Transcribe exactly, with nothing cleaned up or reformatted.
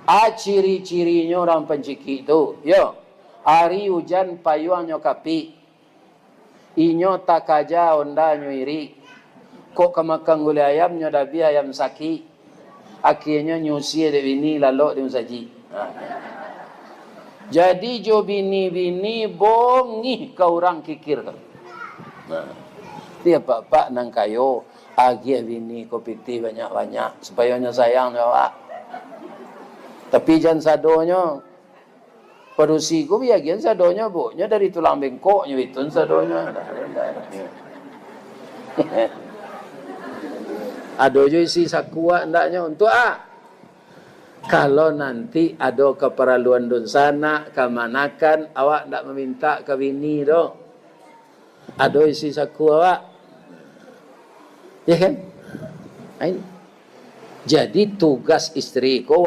A ciri-cirinyo urang pancikik tu, yo, ari ujan payuangnyo kapik, inyo takaja ondanyo irik, kok ka makan gulai ayam nyo dabiah ayam sakik, akienyo nyusie dek bini lalok di musajik. Ha. Jadi jo bini-bini bongih ka urang kikir tu. Nah, ti apak-apak nan kayo, agiah bini ko pitih banyak-banyak, supayo nyo sayang jo awak. Tapi jan sadonyo, padusi ko biagian sadonyo, buknyo dari tulang bengkoknyo itu sadonyo. Ado jo isi saku awak ndaknyo, untuak a? Kalau nanti ado kaparaluan dunsanak, kamanakan, awak ndak mamintak ka bini doh. Ado isi saku awak. Ya kan? Ain. Jadi tugas isteri ko